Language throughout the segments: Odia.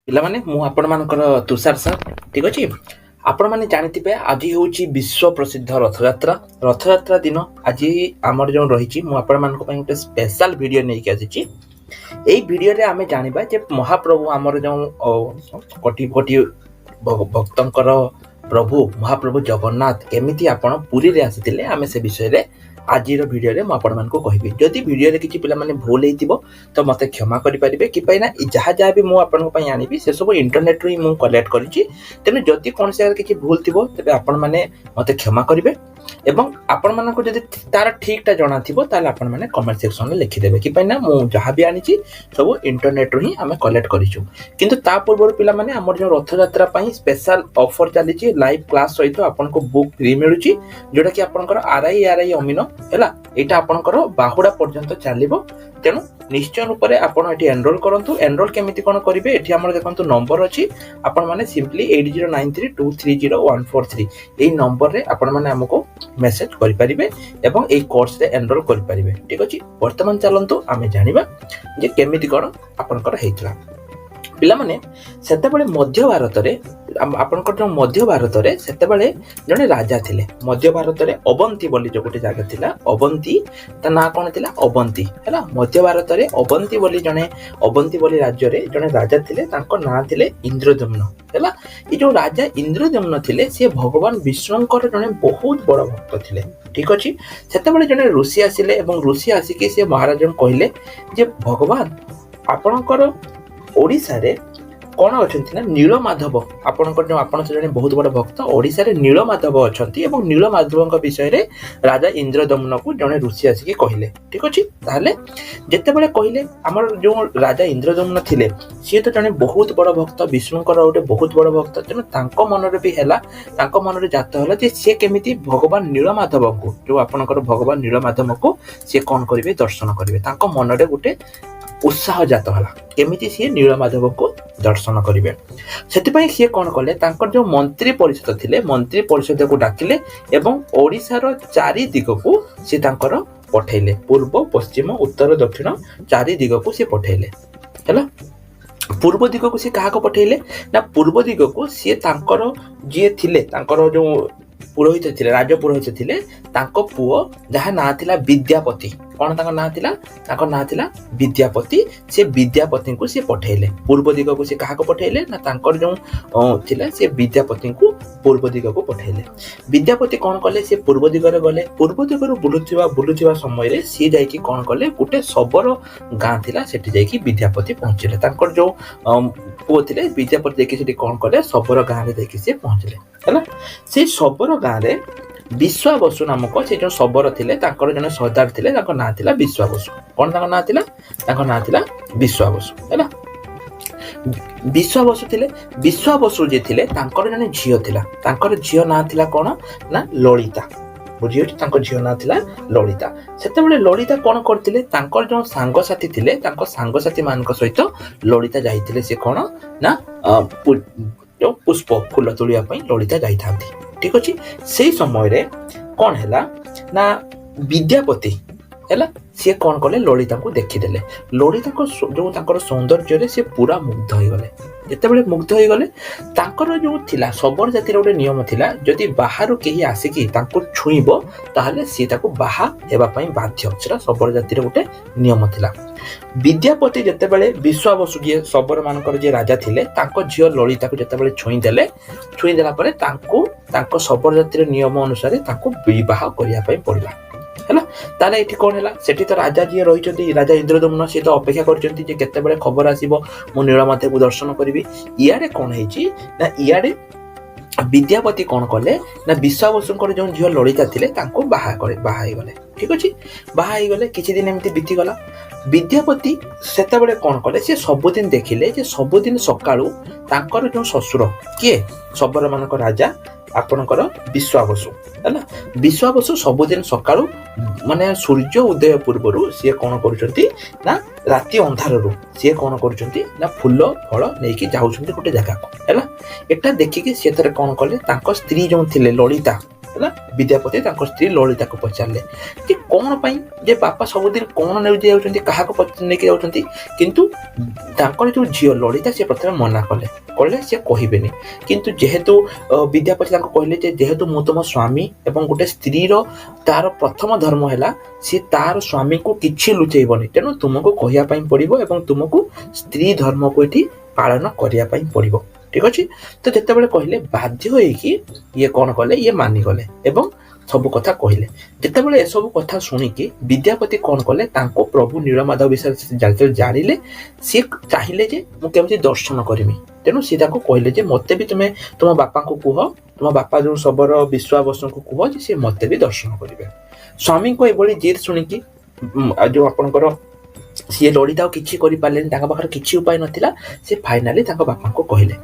ପିଲାମାନେ, ମୁଁ ଆପଣମାନଙ୍କର ତୁଷାର ସାର୍। ଠିକ୍ ଅଛି, ଆପଣମାନେ ଜାଣିଥିବେ, ଆଜି ହେଉଛି ବିଶ୍ୱ ପ୍ରସିଦ୍ଧ ରଥଯାତ୍ରା। ରଥଯାତ୍ରା ଦିନ ଆଜି ଆମର ଯେଉଁ ରହିଛି, ମୁଁ ଆପଣମାନଙ୍କ ପାଇଁ ଗୋଟେ ସ୍ପେଶାଲ ଭିଡ଼ିଓ ନେଇକି ଆସିଛି। ଏଇ ଭିଡ଼ିଓରେ ଆମେ ଜାଣିବା ଯେ ମହାପ୍ରଭୁ ଆମର ଯେଉଁ କୋଟି କୋଟି ଭକ୍ତଙ୍କର ପ୍ରଭୁ ମହାପ୍ରଭୁ ଜଗନ୍ନାଥ କେମିତି ଆପଣ ପୁରୀରେ ଆସିଥିଲେ, ଆମେ ସେ ବିଷୟରେ ଆଜିର ଭିଡ଼ିଓରେ ମୁଁ ଆପଣମାନଙ୍କୁ କହିବି। ଯଦି ଭିଡ଼ିଓରେ କିଛି ପିଲାମାନେ ଭୁଲ ହେଇଥିବ ତ ମୋତେ କ୍ଷମା କରିପାରିବେ, କି ପାଇଁ ନା ଯାହା ଯାହା ବି ମୁଁ ଆପଣଙ୍କ ପାଇଁ ଆଣିବି, ସେସବୁ ଇଣ୍ଟରନେଟରୁ ହିଁ ମୁଁ କଲେକ୍ଟ କରିଛି। ତେଣୁ ଯଦି କୌଣସି ଜାଗାରେ କିଛି ଭୁଲ ଥିବ, ତେବେ ଆପଣମାନେ ମୋତେ କ୍ଷମା କରିବେ ଏବଂ ଆପଣମାନଙ୍କୁ ଯଦି ତାର ଠିକଟା ଜଣାଥିବ, ତାହେଲେ ଆପଣମାନେ କମେଣ୍ଟ ସେକ୍ସନରେ ଲେଖିଦେବେ, କି ପାଇଁ ନା ମୁଁ ଯାହା ବି ଆଣିଛି, ସବୁ ଇଣ୍ଟରନେଟରୁ ହିଁ ଆମେ କଲେକ୍ଟ କରିଛୁ। କିନ୍ତୁ ତା ପୂର୍ବରୁ ପିଲାମାନେ, ଆମର ଯେଉଁ ରଥଯାତ୍ରା ପାଇଁ ସ୍ପେଶାଲ ଅଫର ଚାଲିଛି, ଲାଇଭ୍ କ୍ଲାସ୍ ସହିତ ଆପଣଙ୍କୁ ବୁକ୍ ଫ୍ରି ମିଳୁଛି, ଯୋଉଟାକି ଆପଣଙ୍କର ଆର୍ I ଅମିନ ହେଲା। ଏଇଟା ଆପଣଙ୍କର ବାହୁଡ଼ା ପର୍ଯ୍ୟନ୍ତ ଚାଲିବ। ତେଣୁ ନିଶ୍ଚୟ ରୂପରେ ଆପଣ ଏଠି ଏନରୋଲ କରନ୍ତୁ। ଏନରୋଲ କେମିତି କ'ଣ କରିବେ? ଏଠି ଆମର ଦେଖନ୍ତୁ ନମ୍ବର ଅଛି। ଆପଣମାନେ simply 8093230143 ଏଇ ନମ୍ବରରେ ଆପଣମାନେ ଆମକୁ ମେସେଜ କରିପାରିବେ ଏବଂ ଏଇ କୋର୍ସରେ ଏନରୋଲ କରିପାରିବେ। ଠିକ୍ ଅଛି, ବର୍ତ୍ତମାନ ଚାଲନ୍ତୁ ଆମେ ଜାଣିବା ଯେ କେମିତି କ'ଣ ଆପଣଙ୍କର ହେଇଥିଲା। ପିଲାମାନେ, ସେତେବେଳେ ମଧ୍ୟ ଭାରତରେ ଆପଣଙ୍କର ଯେଉଁ ମଧ୍ୟ ଭାରତରେ ସେତେବେଳେ ଜଣେ ରାଜା ଥିଲେ। ମଧ୍ୟ ଭାରତରେ ଅବନ୍ତୀ ବୋଲି ଯୋଉ ଗୋଟେ ଜାଗା ଥିଲା, ଅବନ୍ତୀ, ତା ନାଁ କ'ଣ ଥିଲା? ଅବନ୍ତୀ ହେଲା। ମଧ୍ୟ ଭାରତରେ ଅବନ୍ତୀ ବୋଲି ଜଣେ, ଅବନ୍ତୀ ବୋଲି ରାଜ୍ୟରେ ଜଣେ ରାଜା ଥିଲେ। ତାଙ୍କ ନାଁ ଥିଲେ ଇନ୍ଦ୍ରଦ୍ୟୁମ୍ନ। ହେଲା, ଏଇ ଯୋଉ ରାଜା ଇନ୍ଦ୍ରଦ୍ୟୁମ୍ନ ଥିଲେ, ସିଏ ଭଗବାନ ବିଷ୍ଣୁଙ୍କର ଜଣେ ବହୁତ ବଡ଼ ଭକ୍ତ ଥିଲେ। ଠିକ ଅଛି, ସେତେବେଳେ ଜଣେ ଋଷି ଆସିଲେ ଏବଂ ଋଷି ଆସିକି ସେ ମହାରାଜଙ୍କୁ କହିଲେ ଯେ ଭଗବାନ ଆପଣଙ୍କର ଓଡ଼ିଶାରେ କ'ଣ ଅଛନ୍ତି ନା ନୀଳମାଧବ। ଆପଣଙ୍କର ଯେଉଁ ଆପଣ ସେ ଜଣେ ବହୁତ ବଡ଼ ଭକ୍ତ, ଓଡ଼ିଶାରେ ନୀଳମାଧବ ଅଛନ୍ତି ଏବଂ ନୀଳମାଧବଙ୍କ ବିଷୟରେ ରାଜା ଇନ୍ଦ୍ରଦ୍ୟୁମ୍ନକୁ ଜଣେ ଋଷି ଆସିକି କହିଲେ। ଠିକ ଅଛି, ତାହେଲେ ଯେତେବେଳେ କହିଲେ, ଆମର ଯେଉଁ ରାଜା ଇନ୍ଦ୍ରଦ୍ୟୁମ୍ନ ଥିଲେ, ସିଏ ତ ଜଣେ ବହୁତ ବଡ଼ ଭକ୍ତ, ବିଷ୍ଣୁଙ୍କର ଗୋଟେ ବହୁତ ବଡ଼ ଭକ୍ତ। ତେଣୁ ତାଙ୍କ ମନରେ ବି ହେଲା, ତାଙ୍କ ମନରେ ଜାତ ହେଲା ଯେ ସିଏ କେମିତି ଭଗବାନ ନୀଳମାଧବଙ୍କୁ, ଯେଉଁ ଆପଣଙ୍କର ଭଗବାନ ନୀଳମାଧବଙ୍କୁ ସିଏ କ'ଣ କରିବେ? ଦର୍ଶନ କରିବେ। ତାଙ୍କ ମନରେ ଗୋଟେ ଉତ୍ସାହ ଜାତ ହେଲା, କେମିତି ସିଏ ନୀଳମାଧବଙ୍କୁ ଦର୍ଶନ କରିବେ। ସେଥିପାଇଁ ସିଏ କ'ଣ କଲେ? ତାଙ୍କର ଯେଉଁ ମନ୍ତ୍ରୀ ପରିଷଦ ଥିଲେ, ମନ୍ତ୍ରୀ ପରିଷଦକୁ ଡାକିଲେ ଏବଂ ଓଡ଼ିଶାର ଚାରି ଦିଗକୁ ସିଏ ତାଙ୍କର ପଠେଇଲେ। ପୂର୍ବ, ପଶ୍ଚିମ, ଉତ୍ତର, ଦକ୍ଷିଣ ଚାରି ଦିଗକୁ ସିଏ ପଠେଇଲେ। ହେଲା, ପୂର୍ବ ଦିଗକୁ ସିଏ କାହାକୁ ପଠେଇଲେ ନା ପୂର୍ବ ଦିଗକୁ ସିଏ ତାଙ୍କର ଯିଏ ଥିଲେ, ତାଙ୍କର ଯେଉଁ ପୁରୋହିତ ଥିଲେ, ରାଜ ପୁରୋହିତ ଥିଲେ, ତାଙ୍କ ପୁଅ ଯାହା ନାଁ ଥିଲା ବିଦ୍ୟାପତି। କ'ଣ ତାଙ୍କ ନାଁ ଥିଲା? ତାଙ୍କ ନାଁ ଥିଲା ବିଦ୍ୟାପତି। ସେ ବିଦ୍ୟାପତିଙ୍କୁ ସେ ପଠେଇଲେ। ପୂର୍ବ ଦିଗକୁ ସେ କାହାକୁ ପଠେଇଲେ ନା ତାଙ୍କର ଯେଉଁ ଥିଲା, ସେ ବିଦ୍ୟାପତିଙ୍କୁ ପୂର୍ବ ଦିଗକୁ ପଠେଇଲେ। ବିଦ୍ୟାପତି କ'ଣ କଲେ? ସେ ପୂର୍ବ ଦିଗରେ ଗଲେ। ପୂର୍ବ ଦିଗରୁ ବୁଲୁଥିବା ବୁଲୁଥିବା ସମୟରେ ସିଏ ଯାଇକି କ'ଣ କଲେ? ଗୋଟେ ଶବର ଗାଁ ଥିଲା, ସେଠି ଯାଇକି ବିଦ୍ୟାପତି ପହଞ୍ଚିଲେ। ତାଙ୍କର ଯେଉଁ ପୁଅ ଥିଲେ ବିଦ୍ୟାପତି, ଯାଇକି ସେଠି କ'ଣ କଲେ? ଶବର ଗାଁରେ ଯାଇକି ସିଏ ପହଞ୍ଚିଲେ। ହେଲା, ସେଇ ଶବର ଗାଁରେ ବିଶ୍ୱାବସୁ ନାମକ ସେ ଯେଉଁ ଶବର ଥିଲେ, ତାଙ୍କର ଜଣେ ସର୍ଦ୍ଦାର ଥିଲେ, ତାଙ୍କ ନାଁ ଥିଲା ବିଶ୍ୱାବସୁ। କ'ଣ ତାଙ୍କ ନାଁ ଥିଲା? ତାଙ୍କ ନାଁ ଥିଲା ବିଶ୍ୱାବସୁ। ହେଲା, ବିଶ୍ୱାବସୁ ଥିଲେ। ବିଶ୍ୱାବସୁ ଯିଏ ଥିଲେ, ତାଙ୍କର ଜଣେ ଝିଅ ଥିଲା। ତାଙ୍କର ଝିଅ ନାଁ ଥିଲା କ'ଣ ନା ଲଳିତା। ବୁଝିହେଉଛି? ତାଙ୍କ ଝିଅ ନାଁ ଥିଲା ଲଳିତା। ସେତେବେଳେ ଲଳିତା କ'ଣ କରିଥିଲେ? ତାଙ୍କର ଯେଉଁ ସାଙ୍ଗସାଥି ଥିଲେ, ତାଙ୍କ ସାଙ୍ଗସାଥି ମାନଙ୍କ ସହିତ ଲଳିତା ଯାଇଥିଲେ। ସେ କ'ଣ ନା ଯୋଉ ପୁଷ୍ପ ଫୁଲ ତୋଳିବା ପାଇଁ ଲଳିତା ଯାଇଥାନ୍ତି। ଠିକ ଅଛି, ସେଇ ସମୟରେ କ'ଣ ହେଲା ନା ବିଦ୍ୟାପତି ହେଲା, ସିଏ କ'ଣ କଲେ? ଲଳିତାଙ୍କୁ ଦେଖିଦେଲେ। ଲଳିତାଙ୍କ ଯୋଉ ତାଙ୍କର ସୌନ୍ଦର୍ଯ୍ୟରେ ସେ ପୁରା ମୁଗ୍ଧ ହେଇଗଲେ। ଯେତେବେଳେ ମୁଗ୍ଧ ହେଇଗଲେ, ତାଙ୍କର ଯୋଉ ଥିଲା, ଶବର ଜାତିର ଗୋଟେ ନିୟମ ଥିଲା, ଯଦି ବାହାରୁ କେହି ଆସିକି ତାଙ୍କୁ ଛୁଇଁବ, ତାହେଲେ ସିଏ ତାକୁ ବାହା ହେବା ପାଇଁ ବାଧ୍ୟ। ସେଟା ଶବର ଜାତିର ଗୋଟେ ନିୟମ ଥିଲା। ବିଦ୍ୟାପତି ଯେତେବେଳେ ବିଶ୍ୱାବସୁ ଯିଏ ଶବର ମାନଙ୍କର ଯିଏ ରାଜା ଥିଲେ, ତାଙ୍କ ଝିଅ ଲଳିତାକୁ ଯେତେବେଳେ ଛୁଇଁ ଦେଲେ, ଛୁଇଁ ଦେଲା ପରେ ତାଙ୍କୁ ତାଙ୍କ ଶବର ଜାତିର ନିୟମ ଅନୁସାରେ ତାଙ୍କୁ ବିବାହ କରିବା ପାଇଁ ପଡ଼ିଲା। ହେଲା, ତାହେଲେ ଏଠି କ'ଣ ହେଲା? ସେଠି ତ ରାଜା ଯିଏ ରହିଛନ୍ତି, ରାଜା ଇନ୍ଦ୍ରଦ୍ୟୁମ୍ନ, ସିଏ ତ ଅପେକ୍ଷା କରିଛନ୍ତି ଯେ କେତେବେଳେ ଖବର ଆସିବ, ମୁଁ ନୀଳମାଧବକୁ ଦର୍ଶନ କରିବି। ଇଆଡ଼େ କ'ଣ ହେଇଛି ନା ଇଆଡ଼େ ବିଦ୍ୟାପତି କ'ଣ କଲେ ନା ବିଶ୍ୱାବସୁଙ୍କର ଯେଉଁ ଝିଅ ଲଳିତା ଥିଲେ, ତାଙ୍କୁ ବାହା କରି ବାହା ହେଇଗଲେ। ଠିକ ଅଛି, ବାହା ହେଇଗଲେ। କିଛି ଦିନ ଏମିତି ବିତିଗଲା। ବିଦ୍ୟାପତି ସେତେବେଳେ କ'ଣ କଲେ? ସେ ସବୁଦିନ ଦେଖିଲେ ଯେ ସବୁଦିନ ସକାଳୁ ତାଙ୍କର ଯେଉଁ ଶ୍ୱଶୁର କିଏ, ଶବରମାନଙ୍କ ରାଜା ଆପଣଙ୍କର ବିଶ୍ୱାବସୁ, ହେଲା, ବିଶ୍ୱାବସୁ ସବୁଦିନ ସକାଳୁ ମାନେ ସୂର୍ଯ୍ୟ ଉଦୟ ପୂର୍ବରୁ ସିଏ କ'ଣ କରୁଛନ୍ତି ନା ରାତି ଅନ୍ଧାରରୁ ସିଏ କ'ଣ କରୁଛନ୍ତି ନା ଫୁଲ ଫଳ ନେଇକି ଯାଉଛନ୍ତି ଗୋଟେ ଜାଗାକୁ। ହେଲା, ଏଟା ଦେଖିକି ସିଏ ଥରେ କ'ଣ କଲେ? ତାଙ୍କ ସ୍ତ୍ରୀ ଯେଉଁ ଥିଲେ ଲଳିତା, ହେଲା, ବିଦ୍ୟାପତି ତାଙ୍କ ସ୍ତ୍ରୀ ଲଳିତାକୁ ପଚାରିଲେ ଯେ କ'ଣ ପାଇଁ ଯେ ବାପା ସବୁଦିନ କ'ଣ ନେଇକି ଯାଉଛନ୍ତି, କାହାକୁ ନେଇକି ଯାଉଛନ୍ତି। କିନ୍ତୁ ତାଙ୍କର ଯେଉଁ ଝିଅ ଲଳିତା ସେ ପ୍ରଥମେ ମନା କଲେ, କହିଲେ ସେ କହିବେନି। କିନ୍ତୁ ଯେହେତୁ ବିଦ୍ୟାପତି ତାଙ୍କୁ କହିଲେ ଯେ ଯେହେତୁ ମୁଁ ତୁମ ସ୍ୱାମୀ ଏବଂ ଗୋଟେ ସ୍ତ୍ରୀର ତାର ପ୍ରଥମ ଧର୍ମ ହେଲା ସିଏ ତାର ସ୍ୱାମୀକୁ କିଛି ଲୁଚେଇବନି, ତେଣୁ ତୁମକୁ କହିବା ପାଇଁ ପଡ଼ିବ ଏବଂ ତୁମକୁ ସ୍ତ୍ରୀ ଧର୍ମକୁ ଏଠି ପାଳନ କରିବା ପାଇଁ ପଡ଼ିବ। ଠିକ ଅଛି। ତ ଯେତେବେଳେ କହିଲେ ବାଧ୍ୟ ହେଇକି ଇଏ କ'ଣ କଲେ, ଇଏ ମାନିଗଲେ ଏବଂ ସବୁ କଥା କହିଲେ। ଯେତେବେଳେ ଏସବୁ କଥା ଶୁଣିକି ବିଦ୍ୟାପତି କ'ଣ କଲେ, ତାଙ୍କୁ ପ୍ରଭୁ ନୀଳମାଧବ ବିଷୟରେ ଯେତେବେଳେ ଜାଣିଲେ, ସିଏ ଚାହିଁଲେ ଯେ ମୁଁ କେମିତି ଦର୍ଶନ କରିମି। ତେଣୁ ସିଏ ତାଙ୍କୁ କହିଲେ ଯେ ମୋତେ ବି ତୁମେ ତୁମ ବାପାଙ୍କୁ କୁହ, ତୁମ ବାପା ଯେଉଁ ଶବର ବିଶ୍ୱାବସୁଙ୍କୁ କୁହ ଯେ ସିଏ ମୋତେ ବି ଦର୍ଶନ କରିବେ। ସ୍ୱାମୀଙ୍କ ଏଭଳି ଜିଦ୍ ଶୁଣିକି ଯେଉଁ ଆପଣଙ୍କର ସିଏ ଲଳିତା ଆଉ କିଛି କରିପାରିଲେନି, ତାଙ୍କ ପାଖରେ କିଛି ଉପାୟ ନଥିଲା। ସେ ଫାଇନାଲି ତାଙ୍କ ବାପାଙ୍କୁ କହିଲେ।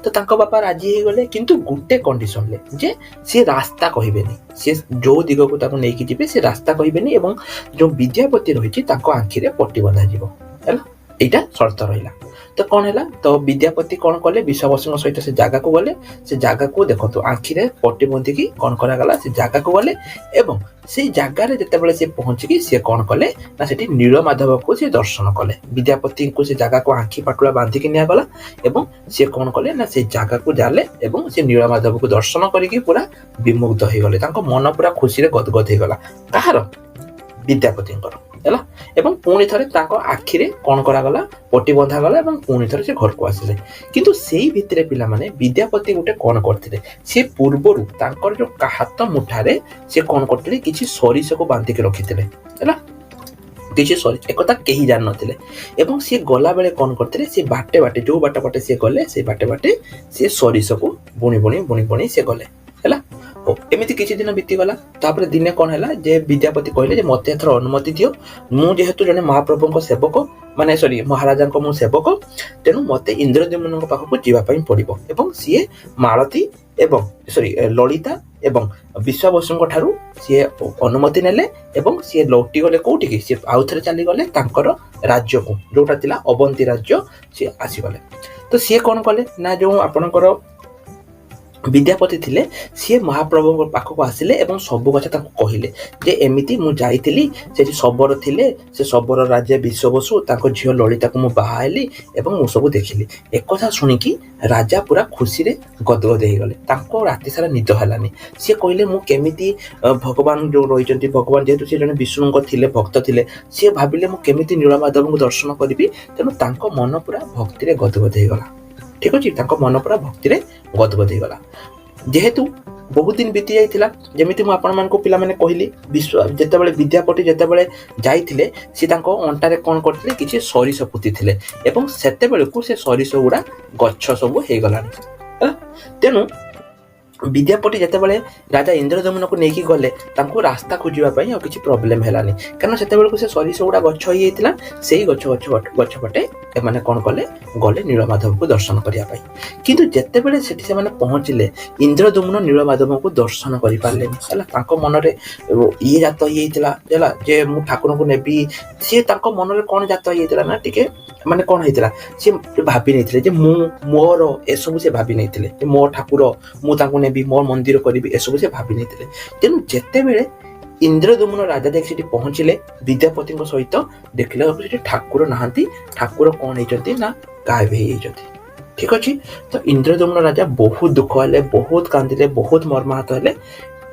ତ ତାଙ୍କ ବାପା ରାଜି ହେଇଗଲେ, କିନ୍ତୁ ଗୋଟେ କଣ୍ଡିସନରେ ଯେ ସିଏ ରାସ୍ତା କହିବେନି, ସିଏ ଯୋଉ ଦିଗକୁ ତାକୁ ନେଇକି ଯିବେ ସେ ରାସ୍ତା କହିବେନି ଏବଂ ଯୋଉ ବିଦ୍ୟାପତି ରହିଛି ତାଙ୍କ ଆଖିରେ ପଟି ବନ୍ଧାଯିବ। ହେଲା, ଏଇଟା ସର୍ତ୍ତ ରହିଲା। ତ କ'ଣ ହେଲା, ତ ବିଦ୍ୟାପତି କ'ଣ କଲେ, ବିଶ୍ୱାବସୁଙ୍କ ସହିତ ସେ ଜାଗାକୁ ଗଲେ। ସେ ଜାଗାକୁ ଦେଖନ୍ତୁ ଆଖିରେ ପଟି ବନ୍ଧିକି କ'ଣ କରାଗଲା, ସେ ଜାଗାକୁ ଗଲେ ଏବଂ ସେଇ ଜାଗାରେ ଯେତେବେଳେ ସେ ପହଞ୍ଚିକି ସିଏ କ'ଣ କଲେ ନା ସେଠି ନୀଳମାଧବକୁ ସେ ଦର୍ଶନ କଲେ। ବିଦ୍ୟାପତିଙ୍କୁ ସେ ଜାଗାକୁ ଆଖି ପାଟୁଳା ବାନ୍ଧିକି ନିଆଗଲା ଏବଂ ସିଏ କ'ଣ କଲେ ନା ସେ ଜାଗାକୁ ଜାଲେ ଏବଂ ସେ ନୀଳମାଧବକୁ ଦର୍ଶନ କରିକି ପୁରା ବିମୁଗ୍ଧ ହେଇଗଲେ। ତାଙ୍କ ମନ ପୁରା ଖୁସିରେ ଗଦଗଦ ହେଇଗଲା। କାହାର? ବିଦ୍ୟାପତିଙ୍କର। ହେଲା, ଏବଂ ପୁଣି ଥରେ ତାଙ୍କ ଆଖିରେ କ'ଣ କରାଗଲା, ପଟି ବନ୍ଧାଗଲା ଏବଂ ପୁଣି ଥରେ ସେ ଘରକୁ ଆସିଲେ। କିନ୍ତୁ ସେଇ ଭିତରେ ପିଲାମାନେ ବିଦ୍ୟାପତି ଗୋଟେ କ'ଣ କରିଥିଲେ, ସେ ପୂର୍ବରୁ ତାଙ୍କର ଯୋଉ ହାତ ମୁଠାରେ ସେ କ'ଣ କରିଥିଲେ, କିଛି ସରିଷକୁ ବାନ୍ଧିକି ରଖିଥିଲେ। ହେଲା, କିଛି ସରି ଏକଥା କେହି ଜାଣିନଥିଲେ। ଏବଂ ସିଏ ଗଲାବେଳେ କ'ଣ କରିଥିଲେ, ସେ ବାଟେ ବାଟେ ଯୋଉ ବାଟ ବାଟେ ସିଏ ଗଲେ ସେଇ ବାଟେ ବାଟେ ସିଏ ସରିଷକୁ ବୁଣି ବୁଣି ବୁଣି ବୁଣି ସିଏ ଗଲେ। ହେଲା, ହଉ, ଏମିତି କିଛି ଦିନ ବିତିଗଲା। ତାପରେ ଦିନେ କ'ଣ ହେଲା ଯେ ବିଦ୍ୟାପତି କହିଲେ ଯେ ମୋତେ ଏଥର ଅନୁମତି ଦିଅ, ମୁଁ ଯେହେତୁ ଜଣେ ମହାପ୍ରଭୁଙ୍କ ସେବକ, ମାନେ ସରି ମହାରାଜାଙ୍କ ମୁଁ ସେବକ, ତେଣୁ ମୋତେ ଇନ୍ଦ୍ରଦ୍ୟୁମ୍ନଙ୍କ ପାଖକୁ ଯିବା ପାଇଁ ପଡ଼ିବ। ଏବଂ ସିଏ ମାଳତୀ ଏବଂ ସରି ଲଳିତା ଏବଂ ବିଶ୍ୱାବସୁଙ୍କ ଠାରୁ ସିଏ ଅନୁମତି ନେଲେ ଏବଂ ସିଏ ଲୌଟି ଗଲେ କୋଉଠିକି, ସିଏ ଆଉ ଥରେ ଚାଲିଗଲେ ତାଙ୍କର ରାଜ୍ୟକୁ, ଯୋଉଟା ଥିଲା ଅବନ୍ତୀ ରାଜ୍ୟ, ସିଏ ଆସିଗଲେ। ତ ସିଏ କ'ଣ କଲେ ନା ଯୋଉ ଆପଣଙ୍କର ବିଦ୍ୟାପତି ଥିଲେ ସିଏ ମହାପ୍ରଭୁଙ୍କ ପାଖକୁ ଆସିଲେ ଏବଂ ସବୁ କଥା ତାଙ୍କୁ କହିଲେ ଯେ ଏମିତି ମୁଁ ଯାଇଥିଲି, ସେଠି ଶବର ଥିଲେ, ସେ ଶବର ରାଜା ବିଶ୍ୱବସୁ, ତାଙ୍କ ଝିଅ ଲଳିତାକୁ ମୁଁ ବାହା ହେଲି ଏବଂ ମୁଁ ସବୁ ଦେଖିଲି। ଏକଥା ଶୁଣିକି ରାଜା ପୁରା ଖୁସିରେ ଗଦଗଦ ହେଇଗଲେ। ତାଙ୍କୁ ରାତି ସାରା ନିଦ ହେଲାନି। ସିଏ କହିଲେ ମୁଁ କେମିତି ଭଗବାନ ଯୋଉ ରହିଛନ୍ତି, ଭଗବାନ ଯେହେତୁ ସେ ଜଣେ ବିଷ୍ଣୁଙ୍କ ଥିଲେ, ଭକ୍ତ ଥିଲେ, ସିଏ ଭାବିଲେ ମୁଁ କେମିତି ନୀଳମାଧବଙ୍କୁ ଦର୍ଶନ କରିବି। ତେଣୁ ତାଙ୍କ ମନ ପୁରା ଭକ୍ତିରେ ଗଦଗଦ ହେଇଗଲା। ଠିକ ଅଛି, ତାଙ୍କ ମନ ପୁରା ଭକ୍ତିରେ ଗଦଗଦ ହେଇଗଲା। ଯେହେତୁ ବହୁତ ଦିନ ବିତି ଯାଇଥିଲା, ଯେମିତି ମୁଁ ଆପଣମାନଙ୍କୁ ପିଲାମାନେ କହିଲି, ବିଶ୍ଵ ଯେତେବେଳେ ବିଦ୍ୟାପତି ଯେତେବେଳେ ଯାଇଥିଲେ ସେ ତାଙ୍କ ଅଣ୍ଟାରେ କ'ଣ କରିଥିଲେ, କିଛି ସରିଷ ପୋତିଥିଲେ ଏବଂ ସେତେବେଳକୁ ସେ ସରିଷ ଗୁଡ଼ା ଗଛ ସବୁ ହେଇଗଲାଣି। ହେଲା, ତେଣୁ ବିଦ୍ୟାପତି ଯେତେବେଳେ ରାଜା ଇନ୍ଦ୍ରଦ୍ୟୁମ୍ନକୁ ନେଇକି ଗଲେ, ତାଙ୍କୁ ରାସ୍ତା ଖୋଜିବା ପାଇଁ ଆଉ କିଛି ପ୍ରୋବ୍ଲେମ ହେଲାନି, କାରଣ ସେତେବେଳକୁ ସେ ସରିଷ ଗୁଡ଼ା ଗଛ ହେଇଯାଇଥିଲା। ସେଇ ଗଛ ଗଛ ଗଛ ପଟେ ଏମାନେ କ'ଣ କଲେ, ଗଲେ ନୀଳମାଧବକୁ ଦର୍ଶନ କରିବା ପାଇଁ। କିନ୍ତୁ ଯେତେବେଳେ ସେଠି ସେମାନେ ପହଞ୍ଚିଲେ, ଇନ୍ଦ୍ରଦ୍ୟୁମ୍ନ ନୀଳମାଧବଙ୍କୁ ଦର୍ଶନ କରିପାରିଲେନି। ହେଲା, ତାଙ୍କ ମନରେ ଇଏ ଜାତ ହେଇଯାଇଥିଲା ହେଲା ଯେ ମୁଁ ଠାକୁରଙ୍କୁ ନେବି। ସିଏ ତାଙ୍କ ମନରେ କ'ଣ ଜାତ ହେଇଯାଇଥିଲା ନା ଟିକେ ମାନେ କ'ଣ ହେଇଥିଲା, ସିଏ ଭାବି ନେଇଥିଲେ ଯେ ମୁଁ ମୋର ଏସବୁ, ସେ ଭାବି ନେଇଥିଲେ ଯେ ମୋ ଠାକୁର, ମୁଁ ତାଙ୍କୁ ନେବି, ମୋ ମନ୍ଦିର କରିବି, ଏସବୁ ସେ ଭାବି ନେଇଥିଲେ। ତେଣୁ ଯେତେବେଳେ ଇନ୍ଦ୍ରଦ୍ୟୁମ୍ନ ରାଜା ଯାଇକି ସେଠି ପହଞ୍ଚିଲେ ବିଦ୍ୟାପତିଙ୍କ ସହିତ, ଦେଖିଲା ବେଳକୁ ସେଠି ଠାକୁର ନାହାନ୍ତି। ଠାକୁର କ'ଣ ହେଇଛନ୍ତି ନା ଗାୟବ ହେଇଯାଇଛନ୍ତି। ଠିକ ଅଛି, ତ ଇନ୍ଦ୍ରଦ୍ୟୁମ୍ନ ରାଜା ବହୁତ ଦୁଃଖ ହେଲେ, ବହୁତ କାନ୍ଦିଲେ, ବହୁତ ମର୍ମାହତ ହେଲେ।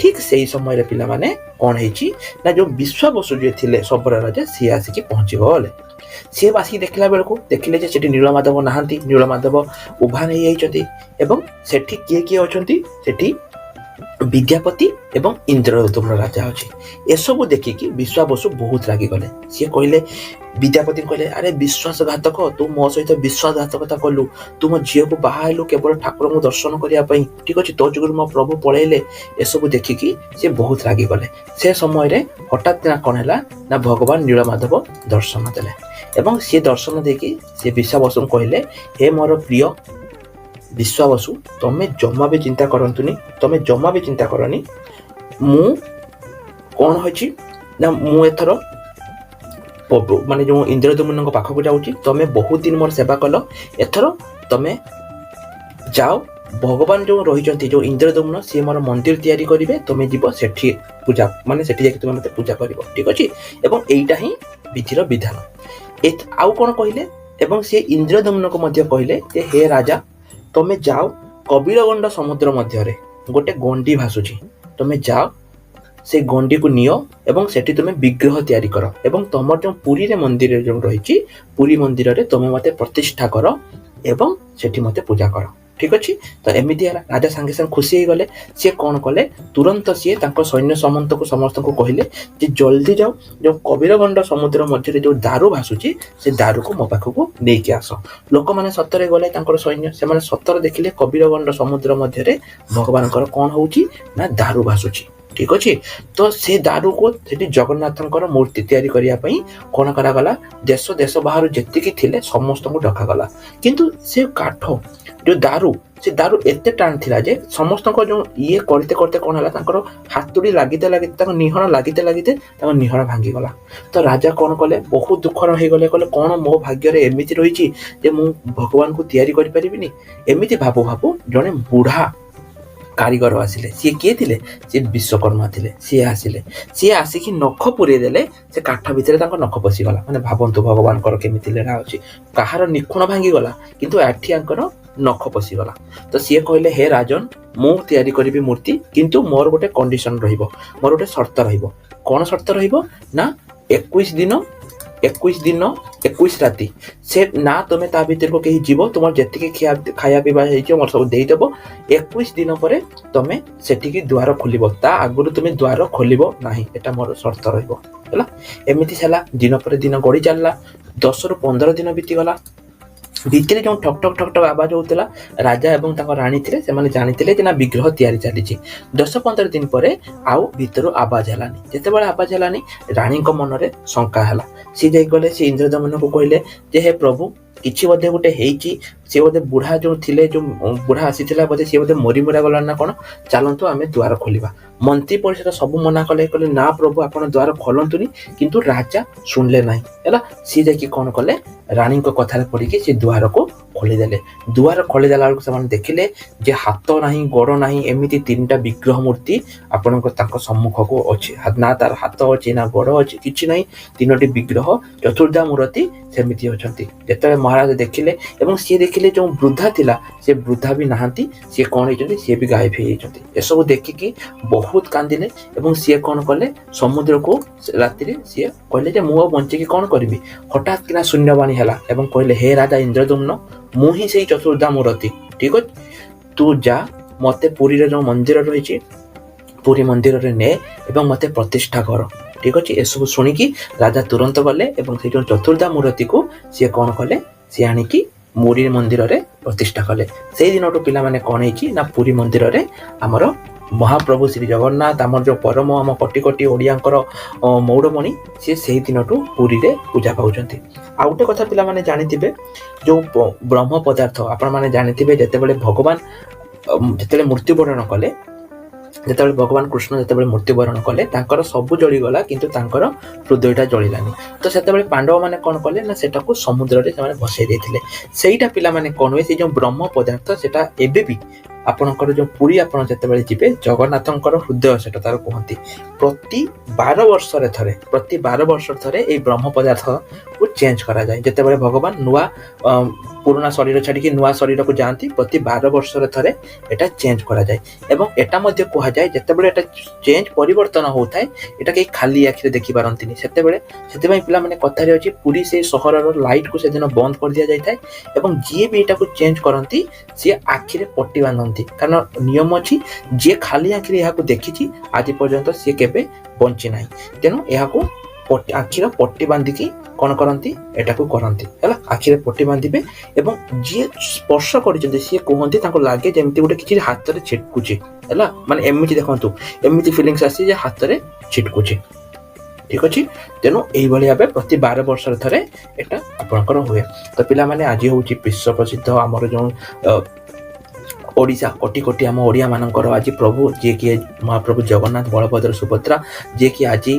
ଠିକ ସେଇ ସମୟରେ ପିଲାମାନେ କ'ଣ ହେଇଛି ନା ଯୋଉ ବିଶ୍ୱାବସୁ ଯିଏ ଥିଲେ ଶବର ରାଜା, ସିଏ ଆସିକି ପହଞ୍ଚିଗଲେ। ସିଏ ଆସିକି ଦେଖିଲା ବେଳକୁ ଦେଖିଲେ ଯେ ସେଠି ନୀଳମାଧବ ନାହାନ୍ତି, ନୀଳମାଧବ ଉଭାନ ହେଇଯାଇଛନ୍ତି ଏବଂ ସେଠି କିଏ କିଏ ଅଛନ୍ତି, ସେଠି ବିଦ୍ୟାପତି ଏବଂ ଇନ୍ଦ୍ରଦ୍ୟୁମ୍ନ ରାଜା ଅଛି। ଏସବୁ ଦେଖିକି ବିଶ୍ୱାବସୁ ବହୁତ ରାଗିଗଲେ। ସିଏ କହିଲେ, ବିଦ୍ୟାପତି କହିଲେ, ଆରେ ବିଶ୍ୱାସଘାତକ, ତୁ ମୋ ସହିତ ବିଶ୍ୱାସଘାତକତା କଲୁ, ତୁ ମୋ ଝିଅକୁ ବାହା ହେଲୁ କେବଳ ଠାକୁରଙ୍କୁ ଦର୍ଶନ କରିବା ପାଇଁ। ଠିକ ଅଛି, ତୋ ଯୋଗୁରୁ ମୋ ପ୍ରଭୁ ପଳେଇଲେ। ଏସବୁ ଦେଖିକି ସେ ବହୁତ ରାଗିଗଲେ। ସେ ସମୟରେ ହଠାତ୍ ନା କ'ଣ ହେଲା ନା ଭଗବାନ ନୀଳମାଧବ ଦର୍ଶନ ଦେଲେ ଏବଂ ସିଏ ଦର୍ଶନ ଦେଇକି ସେ ବିଶ୍ୱାବସୁଙ୍କୁ କହିଲେ, ହେ ମୋର ପ୍ରିୟ ବିଶ୍ୱାବସୁ, ତମେ ଜମା ବି ଚିନ୍ତା କରନ୍ତୁନି, ତମେ ଜମା ବି ଚିନ୍ତା କରନି। ମୁଁ କ'ଣ ହେଇଛି ନା ମୁଁ ଏଥର ମାନେ ଯୋଉ ଇନ୍ଦ୍ରଦ୍ୟୁମ୍ନଙ୍କ ପାଖକୁ ଯାଉଛି, ତମେ ବହୁତ ଦିନ ମୋର ସେବା କଲ, ଏଥର ତମେ ଯାଅ, ଭଗବାନ ଯୋଉ ରହିଛନ୍ତି ଯୋଉ ଇନ୍ଦ୍ରଦ୍ୟୁମ୍ନ, ସିଏ ମୋର ମନ୍ଦିର ତିଆରି କରିବେ, ତମେ ଯିବ ସେଠି ପୂଜା, ମାନେ ସେଠି ଯାଇକି ତୁମେ ମୋତେ ପୂଜା କରିବ। ଠିକ ଅଛି, ଏବଂ ଏଇଟା ହିଁ ବିଧିର ବିଧାନ। ଆଉ କ'ଣ କହିଲେ? ଏବଂ ସେ ଇନ୍ଦ୍ରଦମ୍ନକୁ ମଧ୍ୟ କହିଲେ ଯେ ହେ ରାଜା, ତମେ ଯାଅ, କବିରଗଣ୍ଡ ସମୁଦ୍ର ମଧ୍ୟରେ ଗୋଟେ ଗଣ୍ଡି ଭାସୁଛି, ତମେ ଯାଅ, ସେ ଗଣ୍ଡିକୁ ନିଅ ଏବଂ ସେଠି ତୁମେ ବିଗ୍ରହ ତିଆରି କର ଏବଂ ତମର ଯେଉଁ ପୁରୀରେ ମନ୍ଦିର ଯେଉଁ ରହିଛି, ପୁରୀ ମନ୍ଦିରରେ ତୁମେ ମୋତେ ପ୍ରତିଷ୍ଠା କର ଏବଂ ସେଠି ମୋତେ ପୂଜା କର। ଠିକ ଅଛି, ତ ଏମିତି ହେଲା। ରାଜା ସାଙ୍ଗେ ସାଙ୍ଗେ ଖୁସି ହେଇଗଲେ। ସିଏ କ'ଣ କଲେ? ତୁରନ୍ତ ସିଏ ତାଙ୍କ ସୈନ୍ୟ ସାମନ୍ତକୁ ସମସ୍ତଙ୍କୁ କହିଲେ ଯେ ଜଲ୍ଦି ଯାଅ, ଯେଉଁ କବୀରଗଣ୍ଡ ସମୁଦ୍ର ମଧ୍ୟରେ ଯେଉଁ ଦାରୁ ଭାସୁଛି, ସେ ଦାରୁକୁ ମୋ ପାଖକୁ ନେଇକି ଆସ। ଲୋକମାନେ ସତରେ ଗଲେ, ତାଙ୍କର ସୈନ୍ୟ, ସେମାନେ ସତରେ ଦେଖିଲେ କବୀରଗଣ୍ଡ ସମୁଦ୍ର ମଧ୍ୟରେ ଭଗବାନଙ୍କର କ'ଣ ହଉଛି ନା ଦାରୁ ଭାସୁଛି। ଠିକ ଅଛି, ତ ସେ ଦାରୁକୁ ସେଠି ଜଗନ୍ନାଥଙ୍କର ମୂର୍ତ୍ତି ତିଆରି କରିବା ପାଇଁ କ'ଣ କରାଗଲା? ଦେଶ ଦେଶ ବାହାରୁ ଯେତିକି ଥିଲେ ସମସ୍ତଙ୍କୁ ଡକାଗଲା। କିନ୍ତୁ ସେ କାଠ ଯୋଉ ଦାରୁ, ସେ ଦାରୁ ଏତେ ଟାଣ ଥିଲା ଯେ ସମସ୍ତଙ୍କ ଯୋଉ ଇଏ କରିତେ କରିତେ କ'ଣ ହେଲା, ତାଙ୍କର ହାତୁଡ଼ି ଲାଗିତେ ଲାଗିତେ, ତାଙ୍କ ନିହଣ ଲାଗିତେ ଲାଗିତେ ତାଙ୍କ ନିହଣ ଭାଙ୍ଗିଗଲା। ତ ରାଜା କ'ଣ କଲେ? ବହୁତ ଦୁଃଖର ହେଇଗଲେ। କହିଲେ, କ'ଣ ମୋ ଭାଗ୍ୟରେ ଏମିତି ରହିଛି ଯେ ମୁଁ ଭଗବାନଙ୍କୁ ତିଆରି କରିପାରିବିନି? ଏମିତି ଭାବୁ ଭାବୁ ଜଣେ ବୁଢ଼ା କାରିଗର ଆସିଲେ। ସିଏ କିଏ ଥିଲେ? ସିଏ ବିଶ୍ୱକର୍ମା ଥିଲେ। ସିଏ ଆସିଲେ, ସିଏ ଆସିକି ନଖ ପୁରେଇ ଦେଲେ, ସେ କାଠ ଭିତରେ ତାଙ୍କ ନଖ ପଶିଗଲା। ମାନେ ଭାବନ୍ତୁ ଭଗବାନଙ୍କର କେମିତି ଲୀଳା ଅଛି। କାହାର ନିଖୁଣ ଭାଙ୍ଗିଗଲା, କିନ୍ତୁ ଏଠି ଆଙ୍କର ନଖ ପଶିଗଲା। ତ ସିଏ କହିଲେ, ହେ ରାଜନ, ମୁଁ ତିଆରି କରିବି ମୂର୍ତ୍ତି, କିନ୍ତୁ ମୋର ଗୋଟେ କଣ୍ଡିସନ ରହିବ, ମୋର ଗୋଟେ ସର୍ତ୍ତ ରହିବ। କ'ଣ ସର୍ତ୍ତ ରହିବ ନା 21 ଦିନ, 21 ଦିନ 21 ରାତି ସେ ନା ତୁମେ ତା ଭିତରକୁ କେହି ଯିବ, ତୁମର ଯେତିକି ଖିଆ ଖାଇବା ପିଇବା ହେଇଯିବ ମୋର ସବୁ ଦେଇଦେବ। 21 ଦିନ ପରେ ତମେ ସେଠିକି ଦ୍ୱାର ଖୋଲିବ, ତା ଆଗରୁ ତୁମେ ଦ୍ୱାର ଖୋଲିବ ନାହିଁ, ଏଟା ମୋର ସର୍ତ୍ତ ରହିବ। ହେଲା, ଏମିତି ହେଲା। ଦିନ ପରେ ଦିନ ଗଡ଼ି ଚାଲିଲା, 10ରୁ 15 ଦିନ ବିତିଗଲା। ଭିତରେ ଯେଉଁ ଠକ୍ ଠକ୍ ଠକ୍ ଠକ୍ ଆବାଜ ହଉଥିଲା, ରାଜା ଏବଂ ତାଙ୍କ ରାଣୀ ଥିଲେ, ସେମାନେ ଜାଣିଥିଲେ ଯେ ନା ବିଗ୍ରହ ତିଆରି ଚାଲିଛି। 10-15 ଦିନ ପରେ ଆଉ ଭିତରୁ ଆବାଜ ହେଲାନି। ଯେତେବେଳେ ଆବାଜ ହେଲାନି, ରାଣୀଙ୍କ ମନରେ ଶଙ୍କା ହେଲା। ସିଏ ଯାଇ ଗଲେ, ସେ ଇନ୍ଦ୍ରଦମନକୁ କହିଲେ ଯେ ହେ ପ୍ରଭୁ, କିଛି ବୋଧେ ଗୋଟେ ହେଇଛି, ସେ ବୋଧେ ବୁଢ଼ା ଯୋଉ ଥିଲେ, ଯୋଉ ବୁଢ଼ା ଆସିଥିଲା ବୋଧେ, ସିଏ ବୋଧେ ମରି ମରା ଗଲାଣି ନା କ'ଣ, ଚାଲନ୍ତୁ ଆମେ ଦ୍ୱାର ଖୋଲିବା। ମନ୍ତ୍ରୀ ପରିଷଦ ସବୁ ମନା କଲେ, କହିଲେ ନା ପ୍ରଭୁ, ଆପଣ ଦ୍ୱାର ଖୋଲନ୍ତୁନି। କିନ୍ତୁ ରାଜା ଶୁଣିଲେ ନାହିଁ। ହେଲା, ସିଏ ଯାଇକି କ'ଣ କଲେ? ରାଣୀଙ୍କ କଥାରେ ପଡ଼ିକି ସେ ଦ୍ୱାରକୁ ଖୋଲିଦେଲେ। ଦୁଆର ଖୋଲିଦେଲା ବେଳକୁ ସେମାନେ ଦେଖିଲେ ଯେ ହାତ ନାହିଁ, ଗୋଡ଼ ନାହିଁ, ଏମିତି ତିନିଟା ବିଗ୍ରହ ମୂର୍ତ୍ତି ଆପଣଙ୍କ ତାଙ୍କ ସମ୍ମୁଖକୁ ଅଛି। ନା ତାର ହାତ ଅଛି ନା ଗୋଡ଼ ଅଛି, କିଛି ନାହିଁ। ତିନୋଟି ବିଗ୍ରହ ଚତୁର୍ଦ୍ଧା ମୂର୍ତ୍ତି ସେମିତି ଅଛନ୍ତି। ଯେତେବେଳେ ମହାରାଜ ଦେଖିଲେ ଏବଂ ସିଏ ଦେଖିଲେ ଯେଉଁ ବୃଦ୍ଧା ଥିଲା, ସେ ବୃଦ୍ଧା ବି ନାହାନ୍ତି। ସିଏ କ'ଣ ହେଇଛନ୍ତି? ସିଏ ବି ଗାୟବ ହେଇଯାଇଛନ୍ତି। ଏସବୁ ଦେଖିକି ବହୁତ କାନ୍ଦିଲେ ଏବଂ ସିଏ କ'ଣ କଲେ? ସମୁଦ୍ରକୁ ରାତିରେ ସିଏ କହିଲେ ଯେ ମୁଁ ଆଉ ବଞ୍ଚିକି କ'ଣ କରିବି? ହଠାତ୍ କିନା ଶୂନ୍ୟବାଣୀ ହେଲା ଏବଂ କହିଲେ, ହେ ରାଜା ଇନ୍ଦ୍ରଦୁମ୍ନ, ମୁଁ ହିଁ ସେଇ ଚତୁର୍ଦ୍ଧା ମୂର୍ତ୍ତି। ଠିକ ଅଛି, ତୁ ଯା, ମତେ ପୁରୀର ଯେଉଁ ମନ୍ଦିର ରହିଛି, ପୁରୀ ମନ୍ଦିରରେ ନେ ଏବଂ ମତେ ପ୍ରତିଷ୍ଠା କର। ଠିକ ଅଛି, ଏସବୁ ଶୁଣିକି ରାଜା ତୁରନ୍ତ ଗଲେ ଏବଂ ସେଇ ଯେଉଁ ଚତୁର୍ଦ୍ଧା ମୂର୍ତ୍ତିକୁ ସିଏ କ'ଣ କଲେ? ସିଏ ଆଣିକି ପୁରୀ ମନ୍ଦିରରେ ପ୍ରତିଷ୍ଠା କଲେ। ସେଇ ଦିନଠୁ ପିଲାମାନେ କ'ଣ ହେଇଛି ନା ପୁରୀ ମନ୍ଦିରରେ ଆମର ମହାପ୍ରଭୁ ଶ୍ରୀ ଜଗନ୍ନାଥ, ଆମର ଯେଉଁ ପରମ, ଆମ କୋଟି କୋଟି ଓଡ଼ିଆଙ୍କର ମଉଡ଼ମଣି, ସିଏ ସେଇ ଦିନଠୁ ପୁରୀରେ ପୂଜା ପାଉଛନ୍ତି। ଆଉ ଗୋଟେ କଥା ପିଲାମାନେ ଜାଣିଥିବେ, ଯେଉଁ ବ୍ରହ୍ମ ପଦାର୍ଥ, ଆପଣମାନେ ଜାଣିଥିବେ, ଯେତେବେଳେ ଭଗବାନ ଯେତେବେଳେ ମୃତ୍ୟୁବରଣ କଲେ, ଯେତେବେଳେ ଭଗବାନ କୃଷ୍ଣ ଯେତେବେଳେ ମୃତ୍ୟୁବରଣ କଲେ, ତାଙ୍କର ସବୁ ଜଳିଗଲା କିନ୍ତୁ ତାଙ୍କର ହୃଦୟଟା ଜଳିଲାନି। ତ ସେତେବେଳେ ପାଣ୍ଡବମାନେ କ'ଣ କଲେ ନା ସେଟାକୁ ସମୁଦ୍ରରେ ସେମାନେ ଭସେଇ ଦେଇଥିଲେ। ସେଇଟା ପିଲାମାନେ କ'ଣ ହୁଏ, ସେଇ ଯେଉଁ ବ୍ରହ୍ମ ପଦାର୍ଥ, ସେଟା ଏବେ ବି ଆପଣଙ୍କର ଯେଉଁ ପୁରୀ ଆପଣ ଯେତେବେଳେ ଯିବେ, ଜଗନ୍ନାଥଙ୍କର ହୃଦୟ ସେଟା ତାର କୁହନ୍ତି। ପ୍ରତି 12 ବର୍ଷରେ ଥରେ, ପ୍ରତି 12 ବର୍ଷରେ ଥରେ ଏଇ ବ୍ରହ୍ମ ପଦାର୍ଥକୁ ଚେଞ୍ଜ କରାଯାଏ। ଯେତେବେଳେ ଭଗବାନ ନୂଆ ପୁରୁଣା ଶରୀର ଛାଡ଼ିକି ନୂଆ ଶରୀରକୁ ଯାଆନ୍ତି, ପ୍ରତି 12 ବର୍ଷରେ ଥରେ ଏଟା ଚେଞ୍ଜ କରାଯାଏ। ଏବଂ ଏଟା ମଧ୍ୟ କୁହାଯାଏ, ଯେତେବେଳେ ଏଟା ଚେଞ୍ଜ ପରିବର୍ତ୍ତନ ହଉଥାଏ, ଏଟା କେହି ଖାଲି ଆଖିରେ ଦେଖିପାରନ୍ତିନି ସେତେବେଳେ। ସେଥିପାଇଁ ପିଲାମାନେ କଥାରେ ଅଛି, ପୁରୀ ସେଇ ସହରର ଲାଇଟକୁ ସେଦିନ ବନ୍ଦ କରିଦିଆଯାଇଥାଏ ଏବଂ ଯିଏ ବି ଏଟାକୁ ଚେଞ୍ଜ କରନ୍ତି ସିଏ ଆଖିରେ ପଟି ବାନ୍ଧନ୍ତି, କାରଣ ନିୟମ ଅଛି, ଯିଏ ଖାଲି ଆଖିରେ ଏହାକୁ ଦେଖିଛି ଆଜି ପର୍ଯ୍ୟନ୍ତ ସିଏ କେବେ ବଞ୍ଚି ନାହିଁ। ତେଣୁ ଏହାକୁ ଆଖିର ପଟି ବାନ୍ଧିକି କ'ଣ କରନ୍ତି? ଏଟାକୁ କରନ୍ତି। ହେଲା, ଆଖିରେ ପଟି ବାନ୍ଧିବେ ଏବଂ ଯିଏ ସ୍ପର୍ଶ କରିଛନ୍ତି ସିଏ କୁହନ୍ତି ତାଙ୍କୁ ଲାଗେ ଯେମିତି ଗୋଟେ କିଛି ହାତରେ ଛିଟକୁଛି। ହେଲା, ମାନେ ଏମିତି ଦେଖନ୍ତୁ, ଏମିତି ଫିଲିଙ୍ଗସ୍ ଆସେ ଯେ ହାତରେ ଛିଟକୁଛି। ଠିକ ଅଛି, ତେଣୁ ଏଇଭଳି ଭାବେ ପ୍ରତି 12 ବର୍ଷରେ ଥରେ ଏଟା ଆପଣଙ୍କର ହୁଏ। ତ ପିଲାମାନେ, ଆଜି ହେଉଛି ବିଶ୍ୱ ପ୍ରସିଦ୍ଧ ଆମର ଯେଉଁ ଓଡ଼ିଶା କୋଟି କୋଟି ଆମ ଓଡ଼ିଆମାନଙ୍କର ଆଜି ପ୍ରଭୁ ଯିଏକି ମହାପ୍ରଭୁ ଜଗନ୍ନାଥ, ବଳଭଦ୍ର, ସୁଭଦ୍ରା, ଯିଏକି ଆଜି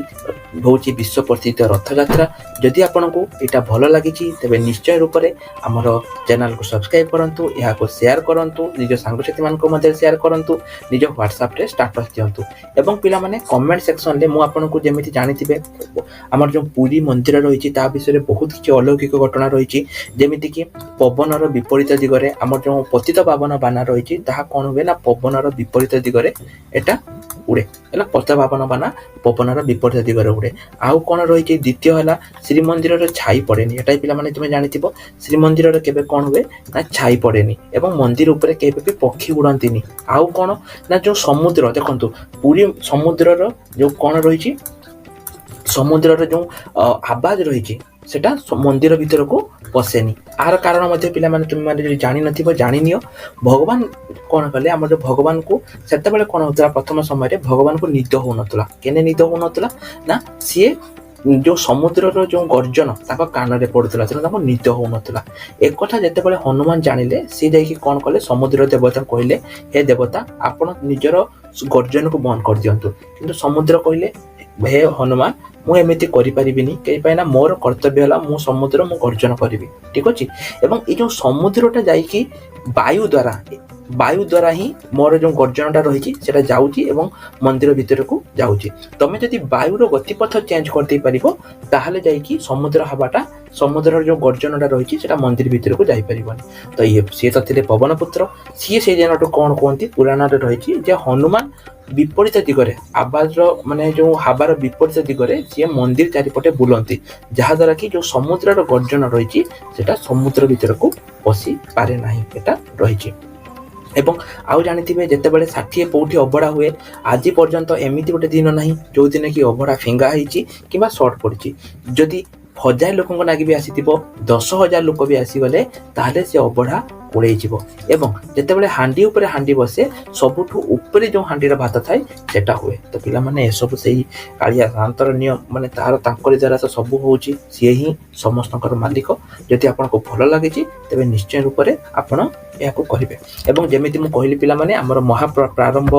ହେଉଛି ବିଶ୍ୱ ପ୍ରସିଦ୍ଧ ରଥଯାତ୍ରା। ଯଦି ଆପଣଙ୍କୁ ଏଇଟା ଭଲ ଲାଗିଛି, ତେବେ ନିଶ୍ଚୟ ରୂପରେ ଆମର ଚ୍ୟାନେଲକୁ ସବସ୍କ୍ରାଇବ୍ କରନ୍ତୁ, ଏହାକୁ ସେୟାର କରନ୍ତୁ, ନିଜ ସାଙ୍ଗସାଥିମାନଙ୍କ ମଧ୍ୟରେ ସେୟାର କରନ୍ତୁ, ନିଜ ହ୍ୱାଟ୍ସଆପ୍ରେ ଷ୍ଟାଟସ୍ ଦିଅନ୍ତୁ। ଏବଂ ପିଲାମାନେ, କମେଣ୍ଟ ସେକ୍ସନରେ ମୁଁ ଆପଣଙ୍କୁ ଯେମିତି ଜାଣିଥିବେ, ଆମର ଯେଉଁ ପୁରୀ ମନ୍ଦିର ରହିଛି, ତା ବିଷୟରେ ବହୁତ କିଛି ଅଲୌକିକ ଘଟଣା ରହିଛି। ଯେମିତିକି ପବନର ବିପରୀତ ଦିଗରେ ଆମର ଯେଉଁ ପତିତ ପାବନ ବାନା ରହିଛି, ତାହା କ'ଣ ହୁଏ ନା ପବନର ବିପରୀତ ଦିଗରେ ଏଟା ଉଡ଼େ। ହେଲା, ପତିତ ପାବନ ବାନା ପବନର ବିପରୀତ ଦିଗରେ ଉଡ଼େ। ଆଉ କ'ଣ ରହିଛି? ଦ୍ୱିତୀୟ ହେଲା ଶ୍ରୀମନ୍ଦିରର ଛାଇ ପଡ଼େନି। ଏଟା ପିଲାମାନେ ତୁମେ ଜାଣିଥିବ, ଶ୍ରୀମନ୍ଦିରରେ କେବେ କ'ଣ ହୁଏ ନା ଛାଇ ପଡ଼େନି ଏବଂ ମନ୍ଦିର ଉପରେ କେବେ ବି ପକ୍ଷୀ ଉଡ଼ନ୍ତିନି। ଆଉ କ'ଣ ନା ଯେଉଁ ସମୁଦ୍ର, ଦେଖନ୍ତୁ, ପୁରୀ ସମୁଦ୍ରର ଯେଉଁ କ'ଣ ରହିଛି, ସମୁଦ୍ରର ଯେଉଁ ଆବାଜ ରହିଛି, ସେଟା ମନ୍ଦିର ଭିତରକୁ ପଶେନି। ଆର କାରଣ ମଧ୍ୟ ପିଲାମାନେ ତୁମେମାନେ ଯଦି ଜାଣିନଥିବ, ଜାଣିନିଅ। ଭଗବାନ କ'ଣ କଲେ, ଆମର ଯେଉଁ ଭଗବାନଙ୍କୁ ସେତେବେଳେ କ'ଣ ହେଉଥିଲା, ପ୍ରଥମ ସମୟରେ ଭଗବାନଙ୍କୁ ନିଦ ହେଉନଥିଲା। କେନେ ନିଦ ହେଉନଥିଲା ନା ସିଏ ଯେଉଁ ସମୁଦ୍ରର ଯେଉଁ ଗର୍ଜନ ତାଙ୍କ କାନରେ ପଡୁଥିଲା, ତେଣୁ ତାଙ୍କୁ ନିଦ ହେଉନଥିଲା। ଏକଥା ଯେତେବେଳେ ହନୁମାନ ଜାଣିଲେ, ସିଏ ଯାଇକି କ'ଣ କଲେ, ସମୁଦ୍ର ଦେବତାଙ୍କୁ କହିଲେ, "ହେ ଦେବତା, ଆପଣ ନିଜର ଗର୍ଜନକୁ ବନ୍ଦ କରିଦିଅନ୍ତୁ।" କିନ୍ତୁ ସମୁଦ୍ର କହିଲେ, "ହେ ହନୁମାନ, ମୁଁ ଏମିତି କରିପାରିବିନି। କେହି ପାଇଁ ନା ମୋର କର୍ତ୍ତବ୍ୟ ହେଲା ମୁଁ ସମୁଦ୍ର, ମୁଁ ଗର୍ଜନ କରିବି।" ଠିକ ଅଛି। ଏବଂ ଏଇ ଯେଉଁ ସମୁଦ୍ରଟା ଯାଇକି ବାୟୁ ଦ୍ୱାରା ହିଁ ମୋର ଯେଉଁ ଗର୍ଜନଟା ରହିଛି, ସେଟା ଯାଉଛି ଏବଂ ମନ୍ଦିର ଭିତରକୁ ଯାଉଛି। ତମେ ଯଦି ବାୟୁର ଗତିପଥ ଚେଞ୍ଜ କରିଦେଇ ପାରିବ, ତାହେଲେ ଯାଇକି ସମୁଦ୍ର ହାବାଟା, ସମୁଦ୍ରର ଯେଉଁ ଗର୍ଜନଟା ରହିଛି, ସେଟା ମନ୍ଦିର ଭିତରକୁ ଯାଇପାରିବନି। ତ ଇଏ ସିଏ ତ ଥିଲେ ପବନ ପୁତ୍ର। ସିଏ ସେଇ ଦିନଠୁ କ'ଣ କୁହନ୍ତି, ପୁରାଣରେ ରହିଛି ଯେ ହନୁମାନ ବିପରୀତ ଦିଗରେ ଆବାଜର, ମାନେ ଯେଉଁ ହାବାର ବିପରୀତ ଦିଗରେ ସିଏ ମନ୍ଦିର ଚାରିପଟେ ବୁଲନ୍ତି, ଯାହାଦ୍ୱାରା କି ଯେଉଁ ସମୁଦ୍ରର ଗର୍ଜନ ରହିଛି, ସେଟା ସମୁଦ୍ର ଭିତରକୁ ପଶି ପାରେ ନାହିଁ। ଏଟା ରହିଛି। ଏବଂ ଆଉ ଜାଣିଥିବେ, ଯେତେବେଳେ 60 ପଉଠି ଅବଢ଼ା ହୁଏ, ଆଜି ପର୍ଯ୍ୟନ୍ତ ଏମିତି ଗୋଟେ ଦିନ ନାହିଁ ଯେଉଁଦିନ କି ଅବଢ଼ା ଫିଙ୍ଗା ହେଇଛି କିମ୍ବା ସର୍ଟ ପଡ଼ିଛି। ଯଦି 1000 ଲୋକଙ୍କ ନାଗି ବି ଆସିଥିବ, 10,000 ଲୋକ ବି ଆସିଗଲେ, ତାହେଲେ ସେ ଅବଢ଼ା ଉଡ଼େଇଯିବ। ଏବଂ ଯେତେବେଳେ ହାଣ୍ଡି ଉପରେ ହାଣ୍ଡି ବସେ, ସବୁଠୁ ଉପରେ ଯେଉଁ ହାଣ୍ଡିର ଭାତ ଥାଏ, ସେଟା ହୁଏ। ତ ପିଲାମାନେ, ଏସବୁ ସେଇ କାଳିଆ ସାଆନ୍ତର ନିୟମ, ମାନେ ତାର ତାଙ୍କରି ଦ୍ୱାରା ତ ସବୁ ହେଉଛି। ସିଏ ହିଁ ସମସ୍ତଙ୍କର ମାଲିକ। ଯଦି ଆପଣଙ୍କୁ ଭଲ ଲାଗିଛି, ତେବେ ନିଶ୍ଚୟ ରୂପରେ ଆପଣ ଏହାକୁ କରିବେ। ଏବଂ ଯେମିତି ମୁଁ କହିଲି ପିଲାମାନେ, ଆମର ମହା ପ୍ରାରମ୍ଭ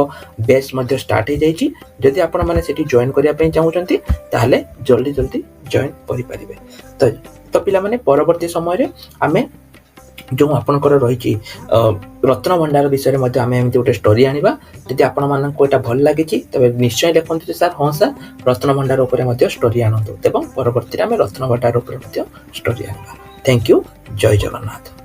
ବ୍ୟାଚ୍ ମଧ୍ୟ ଷ୍ଟାର୍ଟ ହେଇଯାଇଛି। ଯଦି ଆପଣମାନେ ସେଠି ଜଏନ୍ କରିବା ପାଇଁ ଚାହୁଁଛନ୍ତି, ତାହେଲେ ଜଲ୍ଦି ଜଲ୍ଦି ଜଏନ୍ କରିପାରିବେ। ତ ପିଲାମାନେ, ପରବର୍ତ୍ତୀ ସମୟରେ ଆମେ ଯେଉଁ ଆପଣଙ୍କର ରହିଛି ରତ୍ନଭଣ୍ଡାର ବିଷୟରେ ମଧ୍ୟ ଆମେ ଏମିତି ଗୋଟେ ଷ୍ଟୋରି ଆଣିବା। ଯଦି ଆପଣମାନଙ୍କୁ ଏଇଟା ଭଲ ଲାଗିଛି, ତେବେ ନିଶ୍ଚୟ ଲେଖନ୍ତୁ ଯେ ସାର୍, ହଁ ସାର୍, ରତ୍ନଭଣ୍ଡାର ଉପରେ ମଧ୍ୟ ଷ୍ଟୋରି ଆଣନ୍ତୁ। ଏବଂ ପରବର୍ତ୍ତୀରେ ଆମେ ରତ୍ନଭଣ୍ଡାର ଉପରେ ମଧ୍ୟ ଷ୍ଟୋରି ଆଣିବା। Thank you. Jay Jagannath.